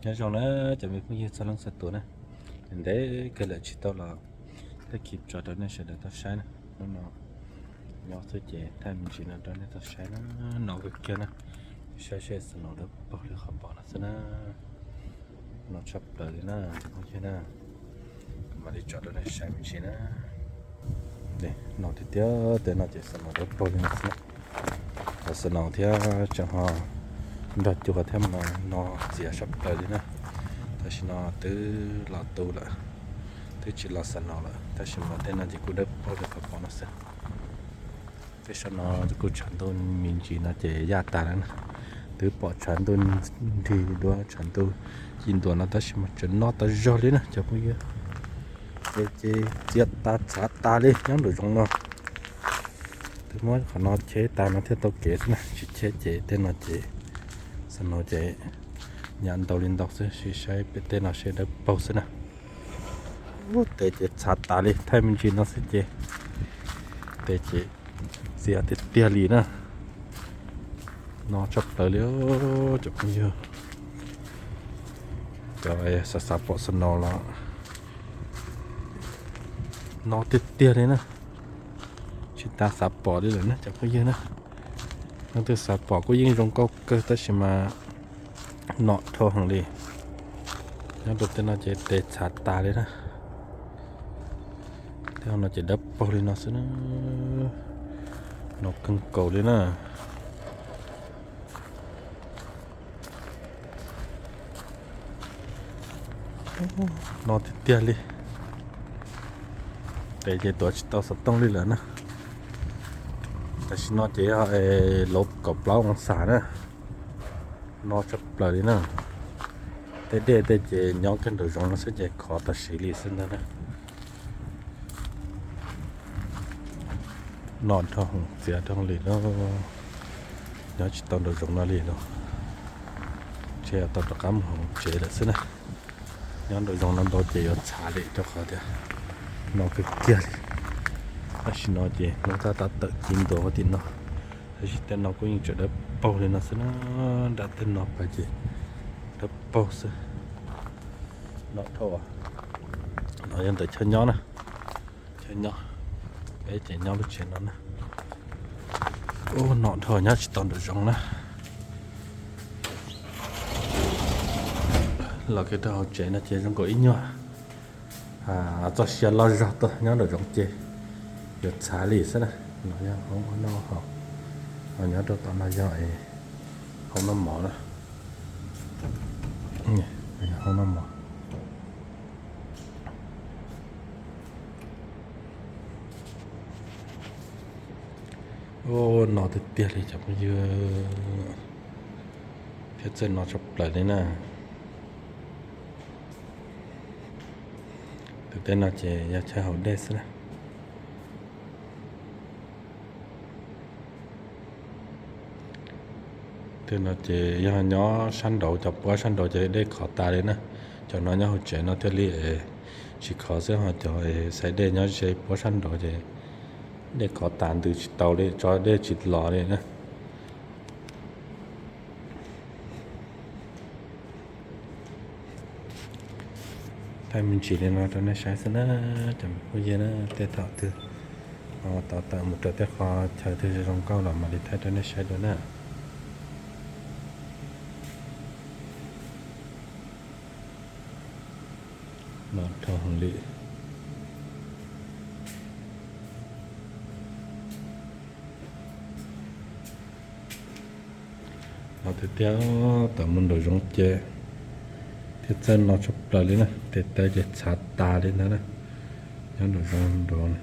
Nyob zoo na cov me phooj ywg txhua leej txhua tus na, ntev kawg lawm tsis tau los thaij clip tso rau nej sawv daws tau saib na. Hnub no nyob xwb ces thaij me ntsis no rau nej tau saib na. No kawg kiag na, saib seb snow dawb paug li qhov pom no xwb na. No tshaj plaws li na, phooj ywg na. Kuv mam li tso rau nej saib me ntsis na. No tiag tiag, tej no ces snow dawb paug li no xwb na. Los snow thiab tseem ho nrog cua thiab mas no txias tshaj plaws li na. Tam sim no twb los tu lawm, twb tsis los snow lawm, tab sis mas tej no ces kuj dawb paug li qhov pom no xwb. Tej saum no kuj tshav ntuj me ntsis no ces yaj tas lawm na. Twb pom tshav ntuj nrig dua tshav ntuj ci ntuas no tab sis mas tseem no tas zog li na cov phooj ywg. Ces txias tas txhav tas li nyob nraum zoov no. Twb muab qhov no cheb tas no thiaj tau kev xwb na, tsis cheb ces tej no ces snow ces nyam ntau li ntau xwb, sim saib pem tej no seb dawb paug xwb na. Ub, tes ces txhav tas li, thaij me ntsis no xwb ces tes ces txias tiag tiag li na. No tshaj plaws li cov phooj ywg. Cov xav xav pom snow los no tiag tiag li na. Tsis tas xav pom li lawm na cov phooj ywg na. Leej twg xav pom kuj yeej zoo nkauj kawg tab sis mas nom dhau heev li. Nyob rau tej no ces tes txhav tas li na. Tej no ces dawb paug li no xwb na. No kawg nkaus li na. No tiag tiag li. Tes ces tuav tsis tau xov tooj li lawm na. Tam sim no ces yog lub kaum plaub oo xas na. No tshaj plaws li na. Tej dej tej ces nyob kiag nraum zoov no xwb ces khov tam sim li xwb ntag na. No dhau txias dhau li no, nyob tsis tau nraum zoov no li no. Ntshe tau rov qab mus hauv tsev lawm xwb na. Nyob nraum zoov no ntau ces yuav txhav li rau qhov tias no kawg kiag li. Tam sim no ces lub tab tab tawm ci ntua tim no, tab sis tej no kuj yeej tseem dawb paug li no xwb na. Nram tej no pais ces dawb paug xwb. No dhau, no yog ntawm chaw nyob na, chaw nyob, peb ces nyob lub tsev no na. Ub, no dhau nyob tsis tau nraum zoov na. Los kiag rau hauv tsev no ces zoo nkaus ib nyuag txoj sia loj zog tuaj nyob nraum zoov ces yuav txhav li xwb na. No yog hoob noj haus, nyob rau tom no yog hoob noj mov na. Hoob noj mov. Ub, no tiag tiag li cov phooj ywg, thiab txawj no tshaj plaws li na. Tus tej no ces yog chaw haus dej xwb na. Tej no ces yog nyob sab nraud, cov puab sab nraud ces dej khov tas li na. Cov no nyob hauv tsev no thiaj li tsis khov xwb, ho cov xaiv dej nyob ze puab sab nraud ces dej khov tas ntws tsis tau li, tso dej tsis los li na. Thaij me ntsis li no rau nej saib xwb na, cov me phooj ywg na, tej thaum twg tau tawm mus rau tej qhov chaw twg zoo nkauj los mam li thaij rau nej saib dua na. No dhau heev li. No tiag tiag, tawm mus nraum zoov ces thiaj txawj no tshaj plaws li na, tes taw ces txhav tas li ntag na. Nyob nraum zoov nraud na,